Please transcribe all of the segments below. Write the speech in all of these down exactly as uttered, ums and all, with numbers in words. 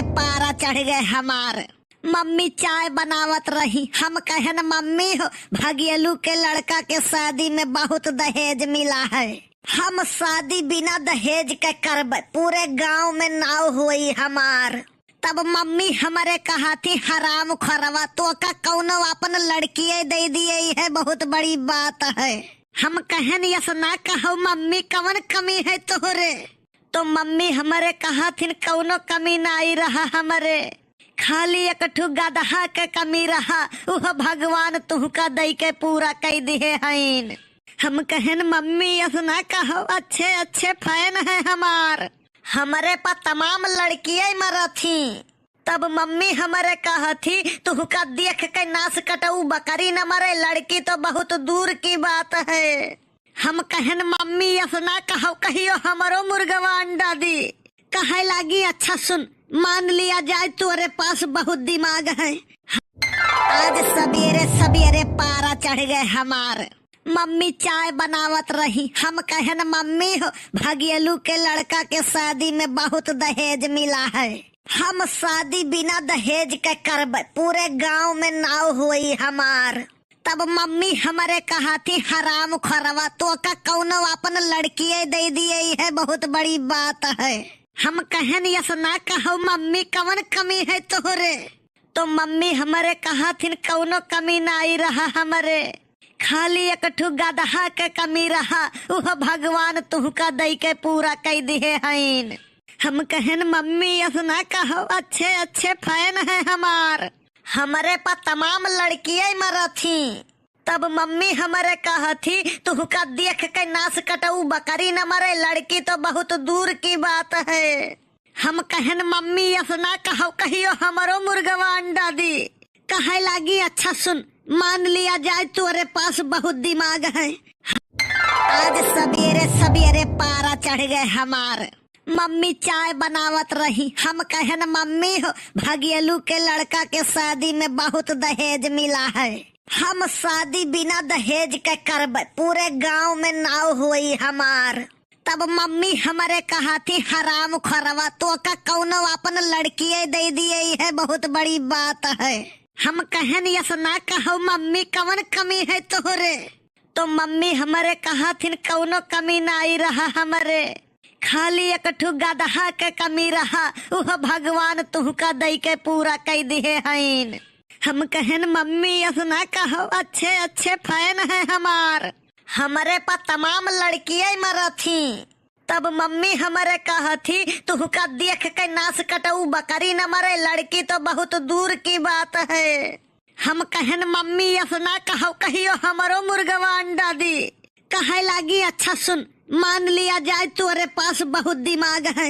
पारा चढ़ गए हमार। मम्मी चाय बनावत रही, हम कहन, "मम्मी हो, भगियलू के लड़का के शादी में बहुत दहेज मिला है। हम शादी बिना दहेज के करब, पूरे गांव में नाव होई हमार।" तब मम्मी हमरे कहा थी, "हराम खोरवा, तोका कौनो अपन लड़किए दे दिए, यह बहुत बड़ी बात है।" हम कहन, "यस ना कहो मम्मी, कवन कमी है तोहरे?" तो मम्मी हमरे कहा थिन, "कौनो कमी ना आई रहा हमरे, खाली एक ठु गदहा के कमी रहा, उह भगवान तुहका दई के पूरा कई दिहे हईन।" हम कहन, "मम्मी, यस ना कहो, अच्छे अच्छे फैन है हमार, हमरे पा तमाम लड़कियाँ मरत ही।" तब मम्मी हमरे कहत ही, "तुहका देख के नास कटऊ बकरी न मरे, लड़की तो बहुत दूर की बात है।" हम कहन, "मम्मी, यस ना कहो, कहियो हमरो मुर्गवा अंडा दी।" कहे लागी, "अच्छा सुन, मान लिया जाए, तोरे पास बहुत दिमाग है।" आज सबेरे सबेरे पारा चढ़ गए हमार। मम्मी चाय बनावत रही, हम कहन, "मम्मी हो, भगियलू के लड़का के शादी में बहुत दहेज मिला है, हम शादी बिना दहेज के करब, पूरे गांव में नाव होई हमार।" तब मम्मी हमरे कहा थी, "हराम खोरवा, तोका कौनो अपन लड़किए दे दिए, यह बहुत बड़ी बात है।" हम कहन, "यस ना कहो मम्मी, कवन कमी है तोहरे?" तो मम्मी हमरे कहा थिन, "कौनो कमी ना आई रहा हमरे, खाली एक ठु गदहा के कमी रहा, उह भगवान तुहका दई के पूरा कई दिहे हईन।" हम कहन, "मम्मी, यस ना कहो, अच्छे अच्छे फैन है हमार, हमरे पा तमाम लड़कियाँ मरत ही।" तब मम्मी हमरे कहत ही, "तुहका देख के नास कटऊ बकरी न मरे, लड़की तो बहुत दूर की बात है।" हम कहन, "मम्मी, यस ना कहो, कहियो हमरो मुर्गवा अंडा दी।" कहे लागी, "अच्छा सुन, मान लिया जाए, तोरे पास बहुत दिमाग है।" आज सबेरे सबेरे पारा चढ़ गए हमार। मम्मी चाय बनावत रही, हम कहन, "मम्मी हो, भगियलू के लड़का के शादी में बहुत दहेज मिला है, हम शादी बिना दहेज के करब, पूरे गांव में नाव होई हमार।" तब मम्मी हमरे कहा थी, "हराम खोरवा, तोका कौनो अपन लड़किए दे दिए, यह बहुत बड़ी बात है।" हम कहन, "यस ना कहो मम्मी, कवन कमी है तोहरे?" तो मम्मी हमरे कहा थिन, "कौनो कमी ना आई रहा हमरे, खाली एक ठु गदहा के कमी रहा, उह भगवान तुहका दई के पूरा कई दिहे हईन।" हम कहन, "मम्मी, यस ना कहो, अच्छे अच्छे फैन है हमार, हमरे पा तमाम लड़कियाँ मरत ही।" तब मम्मी हमरे कहत ही, "तुहका देख के नास कटऊ बकरी न मरे, लड़की तो बहुत दूर की बात है।" हम कहन, "मम्मी, यस ना कहो, कहियो हमरो मुर्गवा अंडा दी।" कहे लागी, "अच्छा सुन, मान लिया जाए, तोरे पास बहुत दिमाग है।"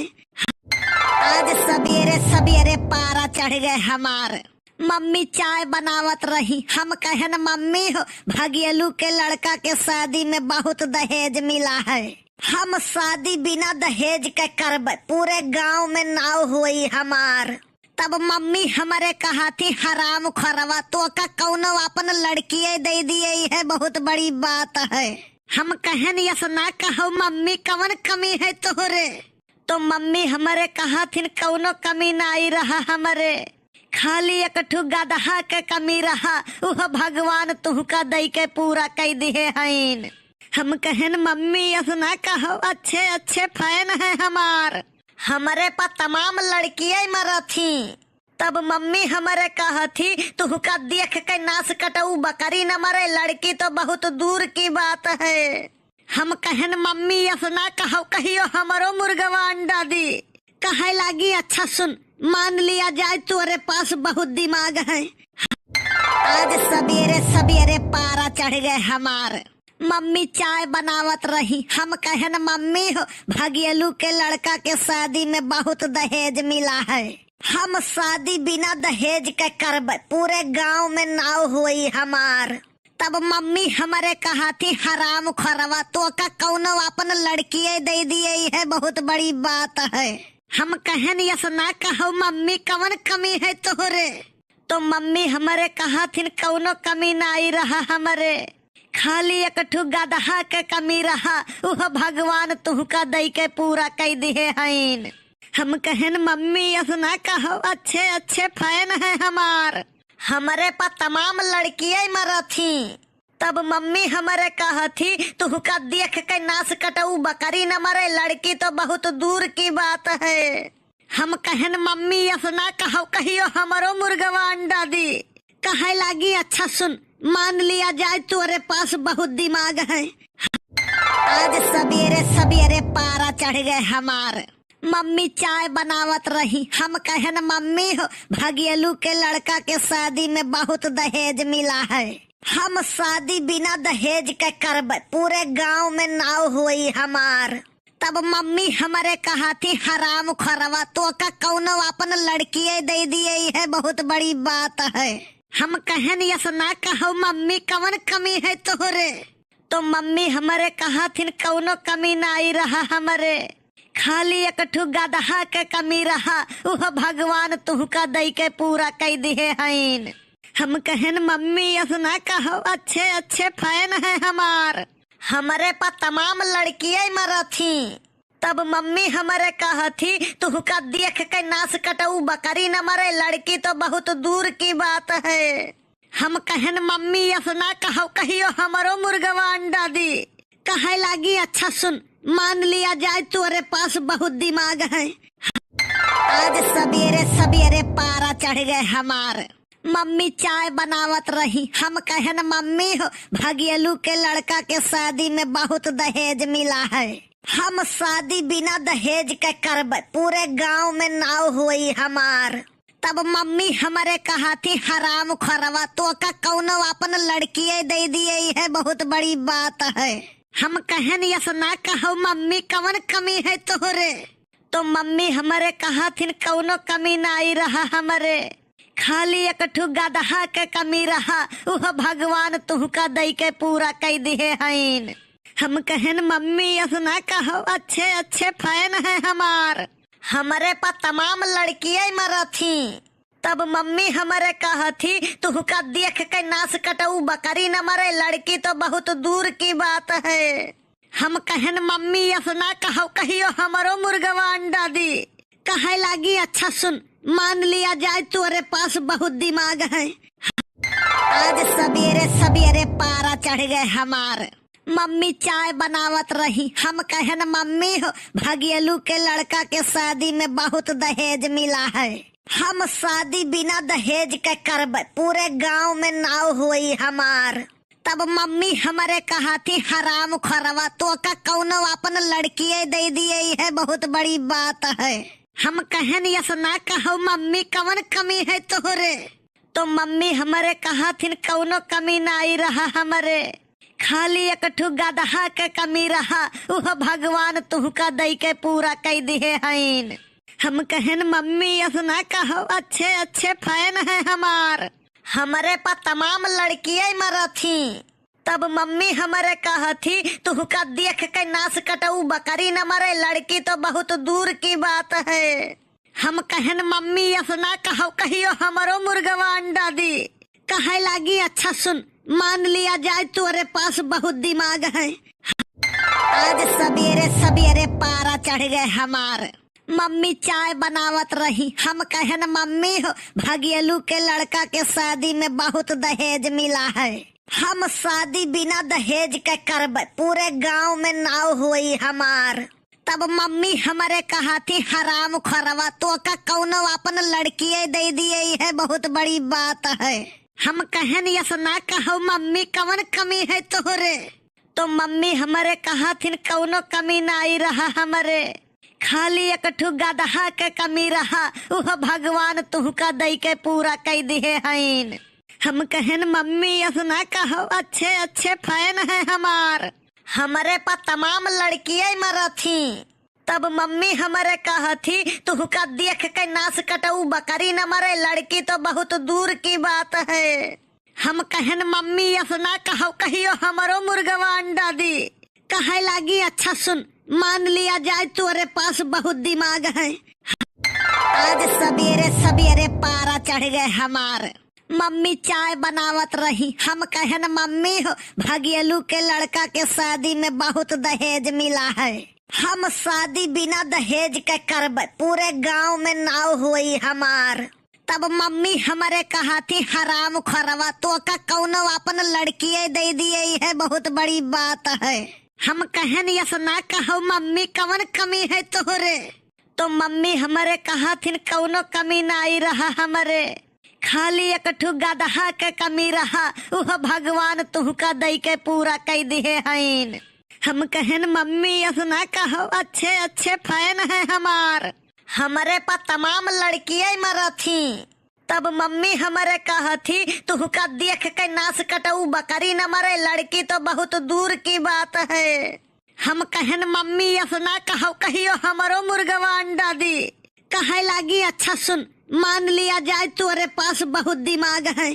आज सबेरे सबेरे पारा चढ़ गए हमार। मम्मी चाय बनावत रही, हम कहन, "मम्मी हो, भगियलू के लड़का के शादी में बहुत दहेज मिला है, हम शादी बिना दहेज के करब, पूरे गांव में नाव होई हमार।" तब मम्मी हमरे कहा थी, "हराम खोरवा, तोका कौनो अपन लड़किए दे दिए, यह बहुत बड़ी बात है।" हम कहन, "यस ना कहो मम्मी, कवन कमी है तोहरे?" तो मम्मी हमरे कहा थिन, "कौनो कमी ना आई रहा हमरे, खाली एक ठु गदहा के कमी रहा, उह भगवान तुहका दई के पूरा कई दिहे हईन।" हम कहन, "मम्मी, यस ना कहो, अच्छे अच्छे फैन है हमार, हमरे पा तमाम लड़कियाँ मरत ही।" तब मम्मी हमरे कहत ही, "तुहका देख के नास कटऊ बकरी न मरे, लड़की तो बहुत दूर की बात है।" हम कहन, "मम्मी, यस ना कहो, कहियो हमरो मुर्गवा अंडा दी।" कहे लागी, "अच्छा सुन, मान लिया जाए, तोरे पास बहुत दिमाग है।" आज सबेरे सबेरे पारा चढ़ गए हमार। मम्मी चाय बनावत रही, हम कहन, "मम्मी हो, भगियलू के लड़का के शादी में बहुत दहेज मिला है, हम शादी बिना दहेज के करब, पूरे गांव में नाव होई हमार।" तब मम्मी हमरे कहा थी, "हराम खोरवा, तोका कौनो अपन लड़किए दे दिए, यह बहुत बड़ी बात है।" हम कहन, "यस ना कहो मम्मी, कवन कमी है तोहरे?" तो मम्मी हमरे कहा थिन, "कौनो कमी ना आई रहा हमरे, खाली एक ठु गदहा के कमी रहा, उह भगवान तुहका दई के पूरा कई दिहे हईन।" हम कहन, "मम्मी, अस ना कहो, अच्छे अच्छे fan है हमार, हमरे पा तमाम लड़किये मरत ही।" तब मम्मी हमरे कहत ही, "तुहका देख के नास कटऊ बकरी न मरे, लड़की तो बहुत दूर की बात है।" हम कहन, "मम्मी, अस ना कहो, कहियो हमरो मुर्गवा अंडा दी।" कहे लागी, "अच्छा सुन, मान लिया जाए तोरे पास बहुत दिमाग है।" आज सबेरे सबेरे पारा चढ़ गए हमार। मम्मी चाय बनावत रही। हम कहन, "मम्मी हो, भगेलू के लड़का के शादी में बहुत दहेज मिला है, हम शादी बिना दहेज के करबे, पूरे गांव में नाव होई हमार।" तब मम्मी हमरे कहा थी, "हराम खोरवा, तोका कौनो अपन लड़किये दे दिए, यह बहुत बड़ी बात है।" हम कहन, "यस ना कहो मम्मी, कवन कमी है तोहरे?" तो मम्मी हमरे कहा थिन, "कौनो कमी ना आई रहा हमरे, खाली एक ठो गदहा के कमी रहा, उह भगवान तुहका दई के पूरा कई दिहे हईन।" हम कहन, "मम्मी, यस ना कहो, अच्छे अच्छे fan है हमार, हमरे पा तमाम लड़किये मरत ही।" तब मम्मी हमरे कहत ही, "तुहका देख के नास कटऊ बकरी न मरे, लड़की तो बहुत दूर की बात है।" हम कहन, "मम्मी, अस ना कहो, कहियो हमरो मुर्गवा अंडा दी।" कहे लागी, "अच्छा सुन, मान लिया जाए तोरे पास बहुत दिमाग है।" आज सबेरे सबेरे पारा चढ़ गए हमार। मम्मी चाय बनावत रही। हम कहन, "मम्मी हो, भगेलू के लड़का के शादी में बहुत दहेज मिला है, हम शादी बिना दहेज के करबे, पूरे गांव में नाव होई हमार।" तब मम्मी हमरे कहा थी, "हराम खोरवा, तोका कौनो अपन लड़किये दे दिए, यह बहुत बड़ी बात है।" हम कहन, "यस ना कहो मम्मी, कवन कमी है तोहरे?" तो मम्मी हमरे कहा थिन, "कौनो कमी ना आई रहा हमरे, खाली एक ठो गदहा के कमी रहा, उह भगवान तुहका दई के पूरा कई दिहे हईन।" हम कहन, "मम्मी, यस ना कहो, अच्छे अच्छे fan है हमार, हमरे पा तमाम लड़किये मरत ही।" तब मम्मी हमरे कहत ही, "तुहका देख के नास कटऊ बकरी न मरे, लड़की तो बहुत दूर की बात है।" हम कहन, "मम्मी, यस ना कहो, कहियो हमरो मुर्गवा अंडा दी।" कहे लागी, "अच्छा सुन, मान लिया जाए तोरे पास बहुत दिमाग है।" आज सबेरे सबेरे पारा चढ़ गए हमार। मम्मी चाय बनावत रही। हम कहन, "मम्मी हो, भगेलू के लड़का के शादी में बहुत दहेज मिला है, हम शादी बिना दहेज के करबे, पूरे गांव में नाव होई हमार।" तब मम्मी हमरे कहा थी, "हराम खोरवा, तोका कौनो अपन लड़किये दे दिए, यह बहुत बड़ी बात है।" हम कहन, "यस ना कहो मम्मी, कवन कमी है तोहरे?" तो मम्मी हमरे कहा थिन, "कौनो कमी ना आई रहा हमरे, खाली एक ठो गदहा के कमी रहा, उह भगवान तुहका दई के पूरा कई दिहे हईन।" हम कहन, "मम्मी, यस ना कहो, अच्छे अच्छे fan है हमार, हमरे पा तमाम लड़किये मरत ही।" तब मम्मी हमरे कहत ही, "तुहका देख के नास कटऊ बकरी न मरे, लड़की तो बहुत दूर की बात है।" हम कहन, "मम्मी, यस ना कहो, कहियो हमरो मुर्गवा अंडा दी।" कहे लागी, "अच्छा सुन, मान लिया जाए तोरे पास बहुत दिमाग है।" आज सबेरे सबेरे पारा चढ़ गए हमार। मम्मी चाय बनावत रही। हम कहन, "मम्मी हो, भगेलू के लड़का के शादी में बहुत दहेज मिला है, हम शादी बिना दहेज के करबे, पूरे गांव में नाव होई हमार।" तब मम्मी हमरे कहा थी, "हराम खोरवा, तोका कौनो अपन लड़किये दे दिए, यह बहुत बड़ी बात है।" हम कहन, "यस ना कहो मम्मी, कवन कमी है तोहरे?" तो मम्मी हमरे कहा थिन, "कौनो कमी ना आई रहा हमरे, खाली एक ठो गदहा के कमी रहा, उह भगवान तुहका दई के पूरा कई दिहे हईन।" हम कहन, "मम्मी, यस ना कहो, अच्छे अच्छे fan है हमार, हमरे पा तमाम लड़किये मरत ही।" तब मम्मी हमरे कहत ही, "तुहका देख के नास कटऊ बकरी न मरे, लड़की तो बहुत दूर की बात है।" हम कहन, "मम्मी, यस ना कहो, कहियो हमरो मुर्गवा अंडा दी।" कहे लागी, "अच्छा सुन, मान लिया जाए तोरे पास बहुत दिमाग है।" आज सबेरे सबेरे पारा चढ़ गए हमार। मम्मी चाय बनावत रही। हम कहन, "मम्मी हो, भगेलू के लड़का के शादी में बहुत दहेज मिला है, हम शादी बिना दहेज के करबे, पूरे गांव में नाव होई हमार। तब मम्मी हमरे कहत ही, "हरामखोरवा, तोका कौनो अपन लड़किये दे दिए, इहे बहुत बड़ी बात है।" हम कहन, "यस ना कहो मम्मी, कवन कमी है तोहरे?" तो मम्मी हमरे कहत हिन, "कौनो कमी नाई रहा हमरे, खाली एक ठु गदहा के कमी रहा, उह भगवान तुहका दई के पूरा कई दिहे हईन।" हम कहन, "मम्मी, यस ना कहो, अच्छे अच्छे फैन है हमार, हमरे पा तमाम लड़किये मरत ही।" तब मम्मी हमरे कहत ही, "तुहका देख के नास कटऊ बकरी न मरे, लड़की तो बहुत दूर की बात है।" हम कहन, "मम्मी, यस ना कहो, कहियो हमरो मुर्गवा अंडा दी।" कहे लागी, "अच्छा सुन, मान लिया जाए तोरे पास बहुत दिमाग है।"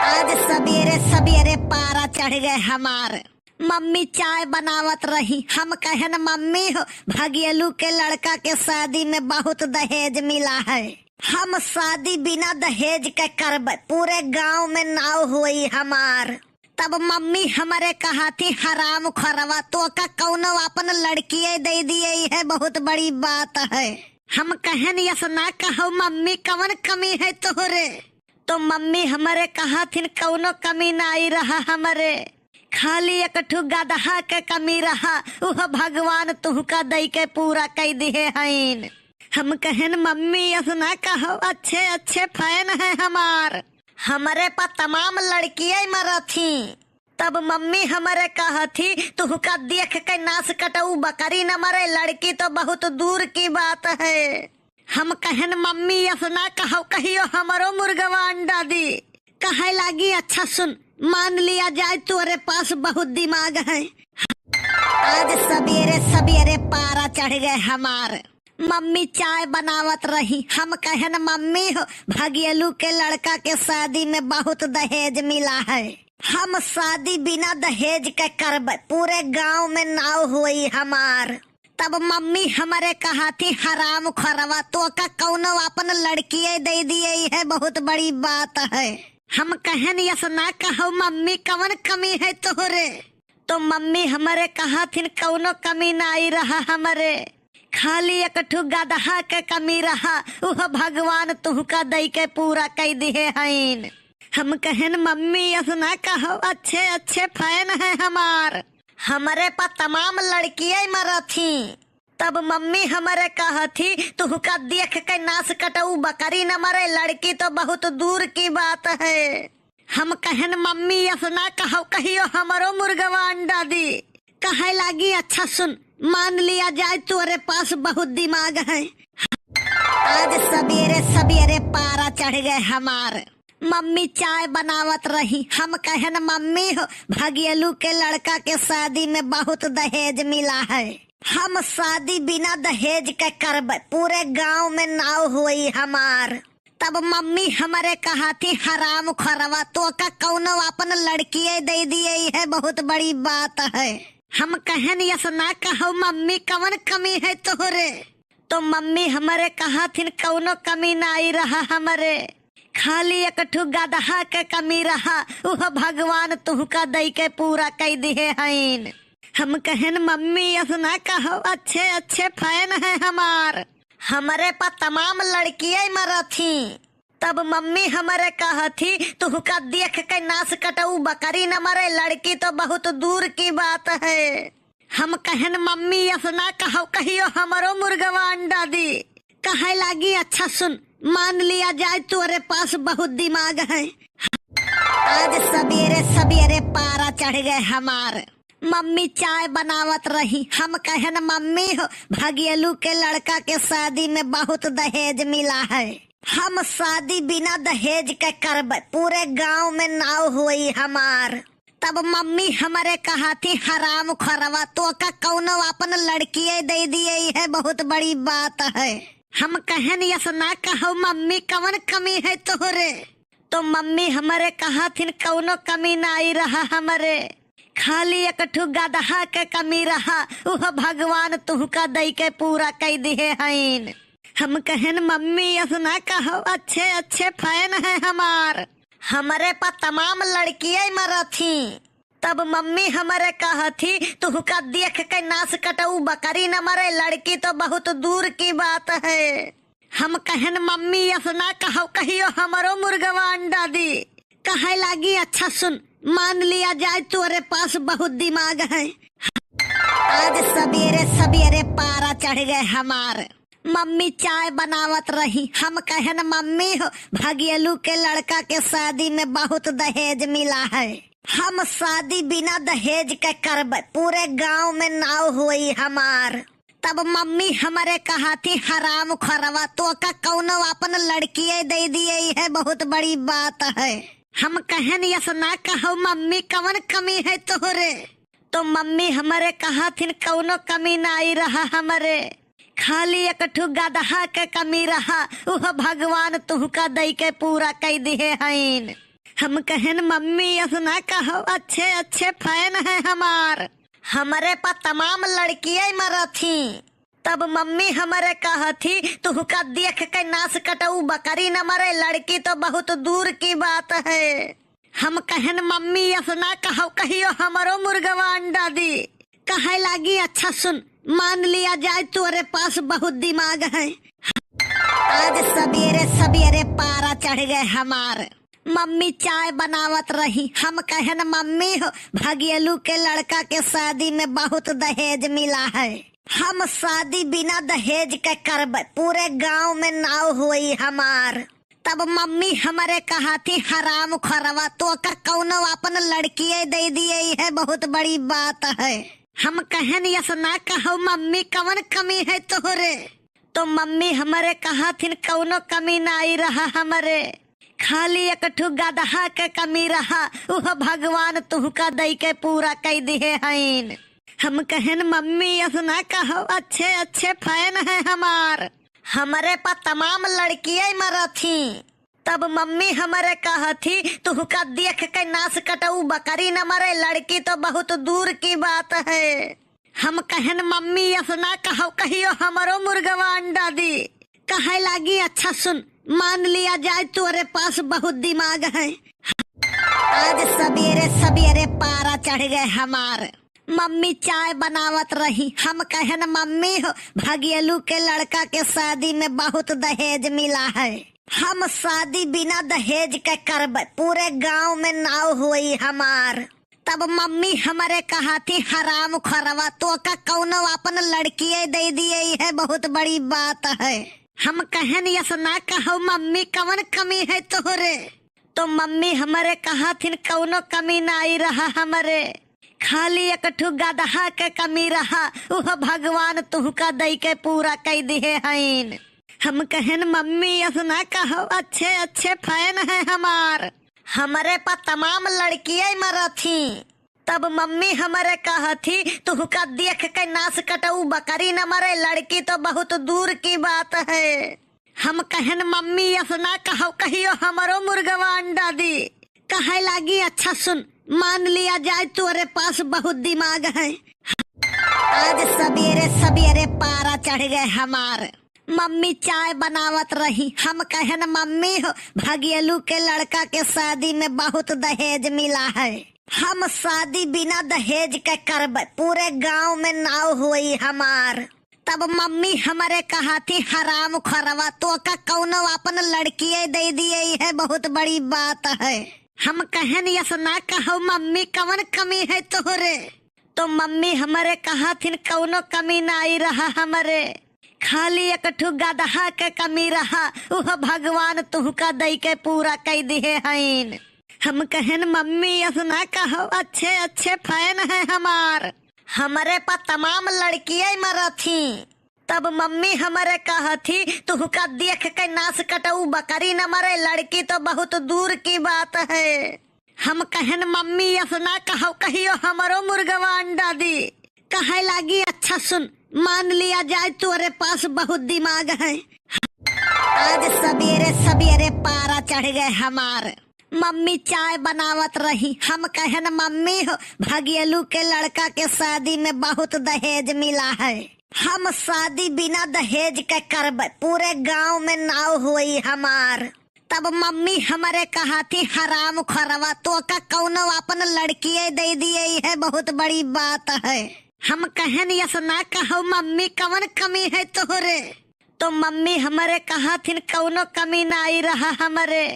आज सबेरे सबेरे पारा चढ़ गए हमार। मम्मी चाय बनावत रही, हम कहन, "मम्मी हो, भगेलू के लड़का के शादी में बहुत दहेज मिला है, हम शादी बिना दहेज के करबे, पूरे गांव में नाव होई हमार।" तब मम्मी हमरे कहत ही, "हरामखोरवा, तोका कौनो अपन लड़किये दे दिए, इहे बहुत बड़ी बात है।" हम कहन, "यस ना कहो मम्मी, कवन कमी है तोहरे?" तो मम्मी हमरे कहत हिन, "कौनो कमी नाई रहा हमरे, खाली एक ठु गदहा के कमी रहा, उह भगवान तुहका दई के पूरा कई दिहे हईन।" हम कहन, "मम्मी, यस ना कहो, अच्छे अच्छे फैन है हमार, हमरे पा तमाम लड़किये मरत ही।" तब मम्मी हमरे कहत ही, "तुहका देख के नास कटऊ बकरी न मरे, लड़की तो बहुत दूर की बात है।" हम कहन, "मम्मी, यस ना कहो, कहियो हमरो मुर्गवा अंडा दी।" कहे लागी, "अच्छा सुन, मान लिया जाए तोरे पास बहुत दिमाग है।" आज सबेरे सबेरे पारा चढ़ गए हमार। मम्मी चाय बनावत रही, हम कहन, "मम्मी हो, भगेलू के लड़का के शादी में बहुत दहेज मिला है, हम शादी बिना दहेज के करबे, पूरे गांव में नाव होई हमार।" तब मम्मी हमरे कहत ही, "हरामखोरवा, तोका कौनो अपन लड़किये दे दिए, इहे बहुत बड़ी बात है।" हम कहन, "यस ना कहो मम्मी, कवन कमी है तोहरे?" तो मम्मी हमरे कहत हिन, "कौनो कमी नाई रहा हमरे, खाली एक ठु गदहा के कमी रहा, उह भगवान तुहका दई के पूरा कई दिहे हईन।" हम कहन, "मम्मी, यस ना कहो, अच्छे अच्छे फैन है हमार, हमरे पा तमाम लड़किये मरत ही।" तब मम्मी हमरे कहत ही, "तुहका देख के नास कटऊ बकरी न मरे, लड़की तो बहुत दूर की बात है।" हम कहन, "मम्मी, यस ना कहो, कहियो हमरो मुर्गवा अंडा दी।" कहे लागी, "अच्छा सुन, मान लिया जाए तोरे पास बहुत दिमाग है।" आज सबेरे सबेरे पारा चढ़ गए हमार। मम्मी चाय बनावत रही, हम कहन, "मम्मी हो, भगेलू के लड़का के शादी में बहुत दहेज मिला है, हम शादी बिना दहेज के करबे, पूरे गांव में नाव होई हमार।" तब मम्मी हमरे कहत ही, "हरामखोरवा, तोका कौनो अपन लड़किये दे दिए, इहे बहुत बड़ी बात है।" हम कहन, "यस ना कहो मम्मी, कवन कमी है तोहरे?" तो मम्मी हमरे कहत हिन, "कौनो कमी नाई रहा हमरे, खाली एक ठु गदहा के कमी रहा, उह भगवान तुहका दई के पूरा कई दिहे हईन।" हम कहन, "मम्मी, यस ना कहो, अच्छे अच्छे फैन है हमार, हमरे पा तमाम लड़किये मरत ही।" तब मम्मी हमरे कहत ही, "तुहका देख के नास कटऊ बकरी न मरे, लड़की तो बहुत दूर की बात है।" हम कहन, "मम्मी, यस ना कहो, कहियो हमरो मुर्गवा अंडा दी।" कहे लागी, "अच्छा सुन, मान लिया जाए तोरे पास बहुत दिमाग है।" आज सबेरे सबेरे पारा चढ़ गए हमार। मम्मी चाय बनावत रही, हम कहन, "मम्मी हो, भगेलू के लड़का के शादी में बहुत दहेज मिला है, हम शादी बिना दहेज के करबे, पूरे गांव में नाव होई हमार।" तब मम्मी हमरे कहत ही, "हरामखोरवा, तोका कौनो अपन लड़किये दे दिए, इहे बहुत बड़ी बात है।" हम कहन, "यस ना कहो मम्मी, कवन कमी है तोहरे?" तो मम्मी हमरे कहत हिन, "कौनो कमी नाई रहा हमरे, खाली एक ठु गदहा के कमी रहा, उह भगवान तुहका दई के पूरा कई दिहे हईन।" हम कहन, "मम्मी, यस ना कहो, अच्छे अच्छे फैन है हमार, हमरे पा तमाम लड़किये मरत ही।" तब मम्मी हमरे कहत ही, "तुहका देख के नास कटऊ बकरी न मरे, लड़की तो बहुत दूर की बात है।" हम कहन, "मम्मी, अस ना कहौ कहियो, हमरो मुर्गवा अंडा दी।" कहे लागी, "अच्छा सुन, मान लिया जाए, तोरे पास बहुत दिमाग है।" आज सबेरे सबेरे पारा चढ़ गए हमार। मम्मी चाय बनावत रही। हम कहन, "मम्मी हो, भगेलू के लड़का के शादी में बहुत दहेज मिला है। हम शादी बिना दहेज के करब, पूरे गांव में नाव होई हमार।" तब मम्मी हमरे कहा थी, "हराम खोरवा, तोका कौनो अपन लड़किए दे दिए, यह बहुत बड़ी बात है।" हम कहन, "यस ना कहौ मम्मी, कवन कमी है तोहरे?" तो मम्मी हमरे कहा थिन, "कौनो कमी नाई रहा हमरे, खाली एक ठु गदहा के कमी रहा, उह भगवान तुहका दई के पूरा कई दिहे हईन।" हम कहन, "मम्मी, यस ना कहौ, अच्छे अच्छे फैन है हमार, हमरे पा तमाम लड़कियाँ मरत ही।" तब मम्मी हमरे कहत ही, "तुहका देख के नास कटऊ बकरी न मरे, लड़की तो बहुत दूर की बात है।" हम कहन, "मम्मी, यस ना कहौ कहियो, हमरो मुर्गवा अंडा दी।" कहे लागी, "अच्छा सुन, मान लिया जाए, तोरे पास बहुत दिमाग है।" आज सबेरे सबेरे पारा चढ़ गए हमार। मम्मी चाय बनावत रही। हम कहन, "मम्मी हो, भगेलू के लड़का के शादी में बहुत दहेज मिला है। हम शादी बिना दहेज के करब, पूरे गांव में नाव होई हमार।" तब मम्मी हमरे कहा थी, "हराम खोरवा, तोका कौनो अपन लड़किए दे दिए, यह बहुत बड़ी बात है।" हम कहन, "यस ना कहौ मम्मी, कवन कमी है तोहरे?" तो मम्मी हमरे कहा थिन, "कौनो कमी नाई रहा हमरे, खाली एक ठु गदहा के कमी रहा, उह भगवान तुहका दई के पूरा कई दिहे हईन।" हम कहन, "मम्मी, यस ना कहौ, अच्छे अच्छे फैन है हमार, हमरे पा तमाम लड़कियाँ मरत ही।" तब मम्मी हमरे कहत ही, "तुहका देख के नास कटऊ बकरी न मरे, लड़की तो बहुत दूर की बात है।" हम कहन, "मम्मी, यस ना कहौ कहियो, हमरो मुर्गवा अंडा दी।" कहे लागी, "अच्छा सुन, मान लिया जाए, तोरे पास बहुत दिमाग है।" आज सबेरे सबेरे पारा चढ़ गए हमार। मम्मी चाय बनावत रही। हम कहन, "मम्मी हो, भगेलू के लड़का के शादी में बहुत दहेज मिला है। हम शादी बिना दहेज के करब, पूरे गांव में नाव होई हमार।" तब मम्मी हमरे कहा थी, "हराम खोरवा, तोका कौनो अपन लड़किए दे दिए, यह बहुत बड़ी बात है।" हम कहन, "यस ना कहौ मम्मी, कवन कमी है तोहरे?" तो मम्मी हमरे कहा थिन, "कौनो कमी नाई रहा हमरे, खाली एक ठु गदहा के कमी रहा, उह भगवान तुहका दई के पूरा कई दिहे हईन।" हम कहन, "मम्मी, यस ना कहौ, अच्छे अच्छे फैन है हमार, हमरे पा तमाम लड़कियाँ मरत ही।" तब मम्मी हमरे कहत ही, "तुहका देख के नास कटऊ बकरी न मरे, लड़की तो बहुत दूर की बात है।" हम कहन, "मम्मी, यस ना कहौ कहियो, हमरो मुर्गवा अंडा दी।" कहे लागी, "अच्छा सुन, मान लिया जाए, तोरे पास बहुत दिमाग है।" आज सबेरे सबेरे पारा चढ़ गए हमार। मम्मी चाय बनावत रही। हम कहन, "मम्मी हो, भगेलू के लड़का के शादी में बहुत दहेज मिला है। हम शादी बिना दहेज के करब, पूरे गांव में नाव होई हमार।" तब मम्मी हमरे कहा थी, "हराम खोरवा, तोका कौनो अपन लड़किए दे दिए, यह बहुत बड़ी बात है।" हम कहन, "यस ना कहौ मम्मी, कवन कमी है तोहरे?" तो मम्मी हमरे कहा थिन, "कौनो कमी नाई रहा हमरे, खाली एक ठु गदहा के कमी रहा, उह भगवान तुहका दई के पूरा कई दिहे हईन।" हम कहन, "मम्मी, यस ना कहौ, अच्छे अच्छे फैन है हमार, हमरे पा तमाम लड़कियाँ मरत ही।" तब मम्मी हमरे कहत ही, "तुहका देख के नास कटऊ बकरी न मरे, लड़की तो बहुत दूर की बात है।" हम कहन, "मम्मी, यस ना कहौ कहियो, हमरो मुर्गवा अंडा दी।" कहे लागी, "अच्छा सुन, मान लिया जाए, तोरे पास बहुत दिमाग है।" आज सबेरे सबेरे पारा चढ़ गए हमार। मम्मी चाय बनावत रही। हम कहन, "मम्मी हो, भगेलू के लड़का के शादी में बहुत दहेज मिला है। हम शादी बिना दहेज के करब, पूरे गांव में नाव होई हमार।" अब मम्मी हमरे कहत ही, "हराम खोरवा, तोका कौनो अपन लड़किये दे दिए, यह बहुत बड़ी बात है।" हम कहन, "यस ना कहो मम्मी, कवन कमी है तोहरे?" तो मम्मी हमरे कहत हिन, "कौनो कमी नाई रहा हमरे,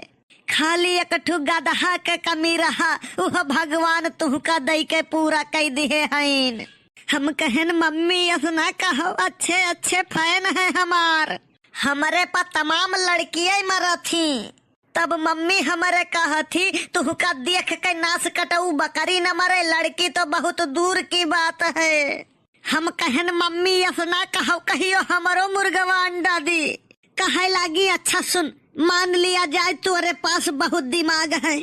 खाली एक ठु गदहा के कमी रहा, उह भगवान तुहका दई के पूरा कई दिहे हईन।" हम कहन, "मम्मी, यस ना कहो, अच्छे अच्छे फैन है हमार, हमरे पा तमाम लड़किये मरत ही।" तब मम्मी हमरे कहत ही, "तुहका देख के नास कटऊ बकरी न मरे, लड़की तो बहुत दूर की बात है।" हम कहन, "मम्मी, यस ना कहो, कहियो हमरो मुर्गवा अंडा दी।" कहे लागी, "अच्छा सुन, मान लिया जाए, तोरे पास बहुत दिमाग है।"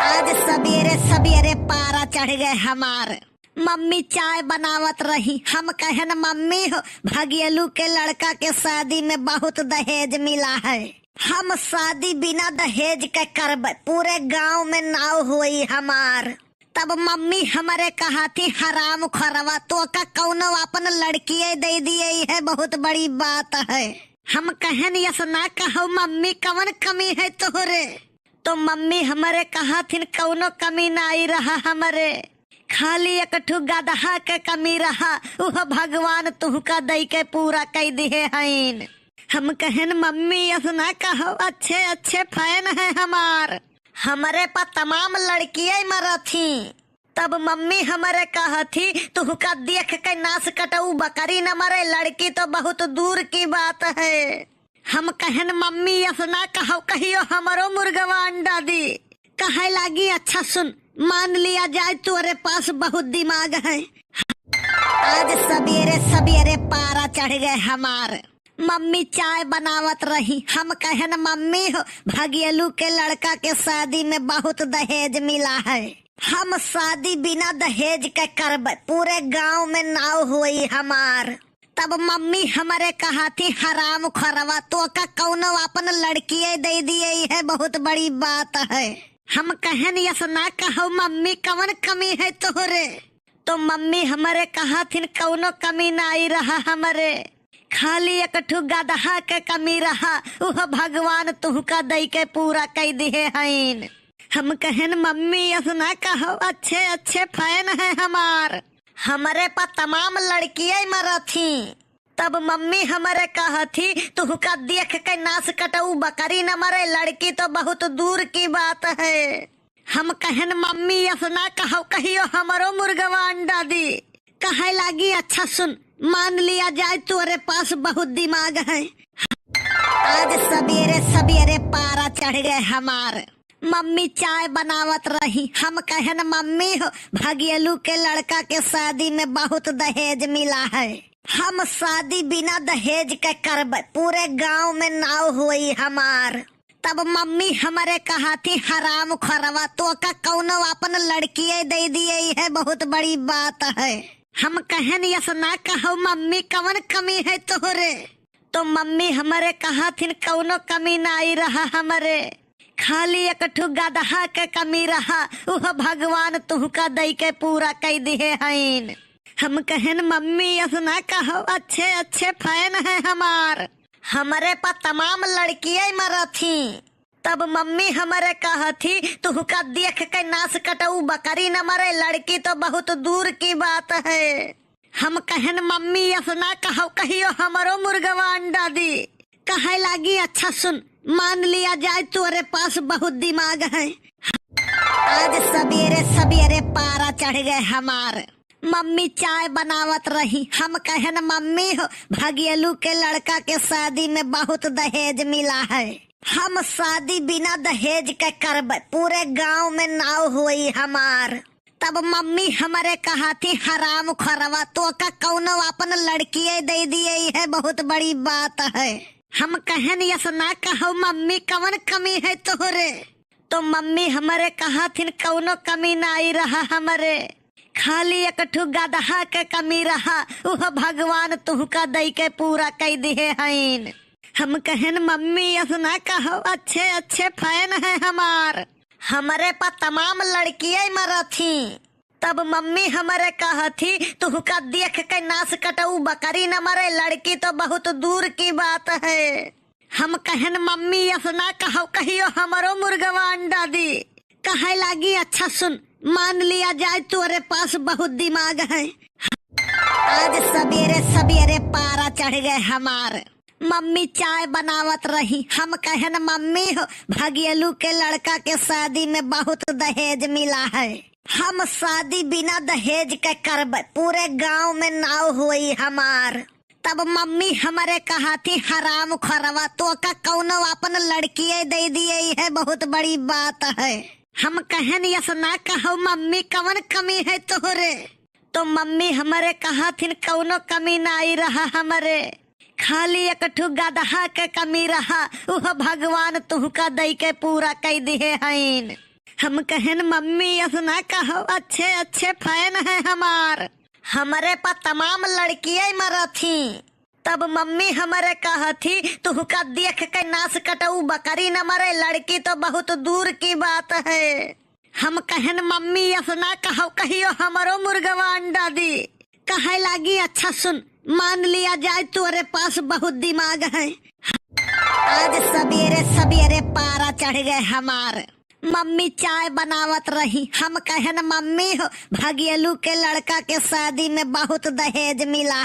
आज सबेरे सबेरे पारा चढ़ गए हमार। मम्मी चाय बनावत रही। हम कहन, "मम्मी हो, भगेलू के लड़का के शादी में बहुत दहेज मिला है। हम शादी बिना दहेज के करबे, पूरे गांव में नाव होई हमार।" तब मम्मी हमरे कहत ही, "हराम खोरवा, तोका कौनो अपन लड़किये दे दिए, यह बहुत बड़ी बात है।" हम कहन, "यस ना कहो मम्मी, कवन कमी है तोहरे?" तो मम्मी हमरे कहत हिन, "कौनो कमी नाई रहा हमरे, खाली एक ठु गदहा के कमी रहा, उह भगवान तुहका दई के पूरा कई दिहे हईन।" हम कहन, "मम्मी, यस ना कहो, अच्छे अच्छे फैन है हमार, हमरे पा तमाम लड़किये मरत ही।" तब मम्मी हमरे कहत ही, "तुहका देख के नास कटऊ बकरी न मरे, लड़की तो बहुत दूर की बात है।" हम कहन, "मम्मी, यस ना कहो, कहियो हमरो मुर्गवा अंडा दी।" कहे लागी, "अच्छा सुन, मान लिया जाए, तोरे पास बहुत दिमाग है।" आज सबेरे सबेरे पारा चढ़ गए हमार। मम्मी चाय बनावत रही। हम कहन, "मम्मी हो, भगेलू के लड़का के शादी में बहुत दहेज मिला है। हम शादी बिना दहेज के करबे, पूरे गांव में नाव होई हमार।" तब मम्मी हमरे कहत ही, "हराम खोरवा, तोका कौनो अपन लड़किये दे दिए, यह बहुत बड़ी बात है।" हम कहन, "यस ना कहो मम्मी, कवन कमी है तोहरे?" तो मम्मी हमरे कहत हिन, "कौनो कमी नाई रहा हमरे, खाली एक ठु गदहा के कमी रहा, उह भगवान तुहका दई के पूरा कई दिहे हईन।" हम कहन, "मम्मी, यस ना कहो, अच्छे अच्छे फैन है हमार, हमरे पा तमाम लड़किये मरत ही।" तब मम्मी हमरे कहत ही, "तुहका देख के नास कटऊ बकरी न मरे, लड़की तो बहुत दूर की बात है।" हम कहन, "मम्मी, यस ना कहो, कहियो हमरो मुर्गवा अंडा दी।" कहे लागी, "अच्छा सुन, मान लिया जाए, तोरे पास बहुत दिमाग है।" आज सबेरे सबेरे पारा चढ़ गए हमार। मम्मी चाय बनावत रही। हम कहन, "मम्मी हो, भगेलू के लड़का के शादी में बहुत दहेज मिला है। हम शादी बिना दहेज के करबे, पूरे गांव में नाव होई हमार।" तब मम्मी हमरे कहत ही, "हराम खोरवा, तोका कौनो अपन लड़किये दे दिए, यह बहुत बड़ी बात है।" हम कहन, "यस ना कहो मम्मी, कवन कमी है तोहरे?" तो मम्मी हमरे कहत हिन, "कौनो कमी नाई रहा हमरे, खाली एक ठु गदहा के कमी रहा, उह भगवान तुहका दई के पूरा कई दिहे हईन।" हम कहन, "मम्मी, यस ना कहो, अच्छे अच्छे फैन है हमार, हमरे पा तमाम लड़किये मरत ही।" तब मम्मी हमरे कहत ही, "तुहका देख के नास कटऊ बकरी न मरे, लड़की तो बहुत दूर की बात है।" हम कहन, "मम्मी, यस ना कहो, कहियो हमरो मुर्गवा अंडा दी।" कहे लागी, "अच्छा सुन, मान लिया जाए, तोरे पास बहुत दिमाग है।" आज सबेरे सबेरे पारा चढ़ गए हमार। मम्मी चाय बनावत रही। हम कहन, "मम्मी हो, भगेलू के लड़का के शादी में बहुत दहेज मिला है। हम शादी बिना दहेज के करबे, पूरे गांव में नाव होई हमार।" तब मम्मी हमरे कहत ही, "हराम खोरवा, तोका कौनो अपन लड़किये दे दिए, यह बहुत बड़ी बात है।" हम कहन, "यस ना कहो मम्मी, कवन कमी है तोहरे?" तो मम्मी हमरे कहत हिन, "कौनो कमी नाई रहा हमरे, खाली एक ठु गदहा के कमी रहा, उह भगवान तुहका दई के पूरा कई दिहे हईन।" हम कहन, "मम्मी, यस ना कहो, अच्छे अच्छे फैन है हमार, हमरे पा तमाम लड़किये मरत ही।" तब मम्मी हमरे कहत ही, "तुहका देख के नास कटऊ बकरी न मरे, लड़की तो बहुत दूर की बात है।" हम कहन, "मम्मी, यस ना कहव, कहियो हमरो मुर्गवा अंडा दी।" कहे लागी, "अच्छा सुन, मान लिया जाए तोरे पास बहुत दिमाग है।" आज सबेरे सबेरे पारा चढ़ गए हमार। मम्मी चाय बनावत रही। हम कहन, "मम्मी हो, भगेलू के लड़का के शादी में बहुत दहेज मिला है। हम शादी बिना दहेज के करबे, पूरे गांव में नाव होई हमार।" तब मम्मी हमरे कहा थी, "हराम खोरवा, तोका कौनो अपन लड़किये दे दिए, यह बहुत बड़ी बात है।" हम कहन, "यस ना कहो मम्मी, कवन कमी है तोहरे?" तो मम्मी हमरे कहा थिन, "कौनो कमी नाई रहा हमरे, खाली एक ठो गदहा के कमी रहा, उह भगवान तुहका दई के पूरा कई दिहे हईन।" हम कहन, "मम्मी, यस ना कहो, अच्छे अच्छे फैन है हमार, हमरे पा तमाम लड़किये मरत ही।" तब मम्मी हमरे कहत ही, "तुहका देख के नास कटऊ बकरी न मरे, लड़की तो बहुत दूर की बात है।" हम कहन, "मम्मी, यस ना कहव, कहियो हमरो मुर्गवा अंडा दी।" कहे लागी, "अच्छा सुन, मान लिया जाए तोरे पास बहुत दिमाग है।" आज सबेरे सबेरे पारा चढ़ गए हमार। मम्मी चाय बनावत रही। हम कहन, "मम्मी हो, भगेलू के लड़का के शादी में बहुत दहेज मिला